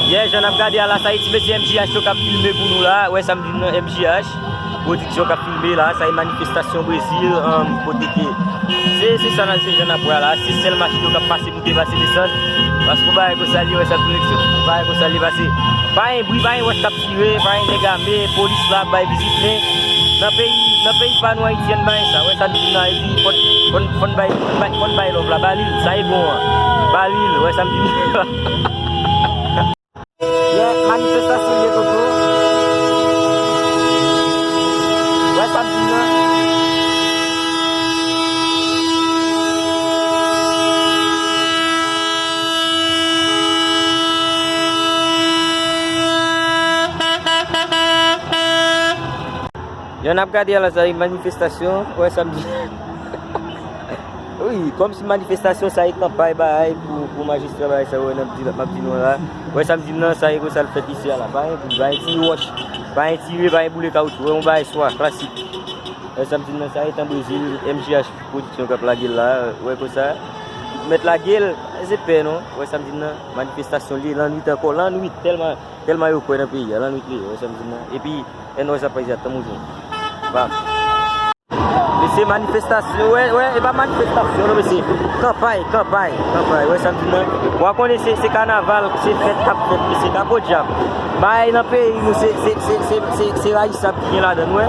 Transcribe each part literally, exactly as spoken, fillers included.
Yeah, jan n ap gade a la, sa e ti mesye M J H yo k ap filme pou nou la. Wè sa m di nan M J H Pwodiksyon k ap filme la, sa e manifestasyon Brezil, um, kote ke se, se sa nan se jan n ap wè a la, se sèl machin yo k ap pase moute pase desann. Paske yon bagay konsa li, wè sa direksyon, yon bagay konsa li pase. Pa gen bri, pa gen wòch k ap tire, pa gen nèg ame, polis la ap bay vizit, men nan peyi, nan peyi pa nou Ayiti an pa gen sa, wè sa m di nan Ayiti, fò n, fò n, fò n bay, fò n bay, fò n bay love la, ba li l, sa e bon an, ba li l, wè sa m di. Yeah, manifestasyon ye, Toto. Wè sa m di nan. Yo, n ap gade a la, sa e manifestasyon. Wè sa m di. Wi, kòmsi manifestasyon sa e kanpay bagay pou, pou majistra bagay sa, wè, n ap di, m ap di nou la. Wè sa m di nan, sa e konsa l fèt isi a la. Pa gen bri, pa gen ti wòch, pa gen tire, pa gen boule kawotchou. Wè, yon bagay swa, klasik. Wè sa m di nan, sa e tan Brezil, M J H Pwodiksyon k ap lage l la. Wè konsa, mèt lage l, se pè non. Wè sa m di nan, manifestasyon li ye, lannwit ankò, lannwit, tèlman, tèlman yo kwè nan peyi a, lannwit li ye, wè sa m di nan. Epi, N O S ap pase a tan mouvman. Bam. Mesye, manifestasyon, wè, wè, e pa manifestasyon, non, mesye. Kanpay, kanpay, kanpay, wè sa m di nan. W a konnen se, se kanaval, se fèt k ap fèt, mesye, kapodyab. Bagay nan peyi nou, se, se, se rayisab ki gen ladan l, wè.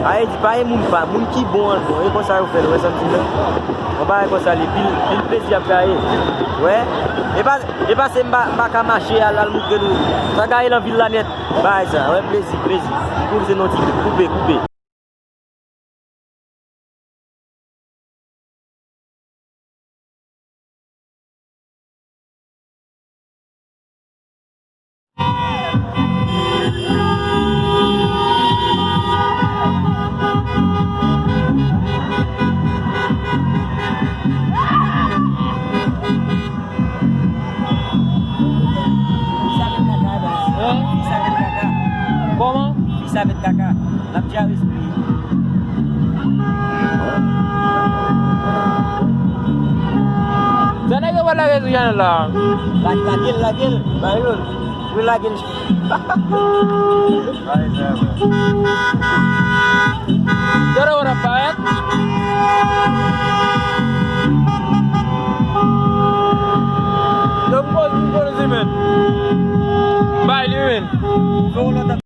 A, e di, pa gen moun pa, moun ki bon an bon, e konsa yo fè l, wè sa m di nan. Yon bagay konsa, li pil, pil plezi ap gaye, wè. E pa, e pa se m pa, m pa ka mache al, al moutre nou. Sa gaye nan vil la nèt. Bay sa, wè, plezi, plezi. Pou se non ti koupe, koupe. Fi sa met kaka, baz. Hein? Fi sa met kaka. Kòman? Fi sa met kaka. L ap djare espri. Sa nèg yo pa lage sou chanèl la. La-, lage l, lage l. Ba yo l. Wi, lage l. Gade w ap parèt. Yo, m poze, m poze, men. Bay li, men. Fè yon lòt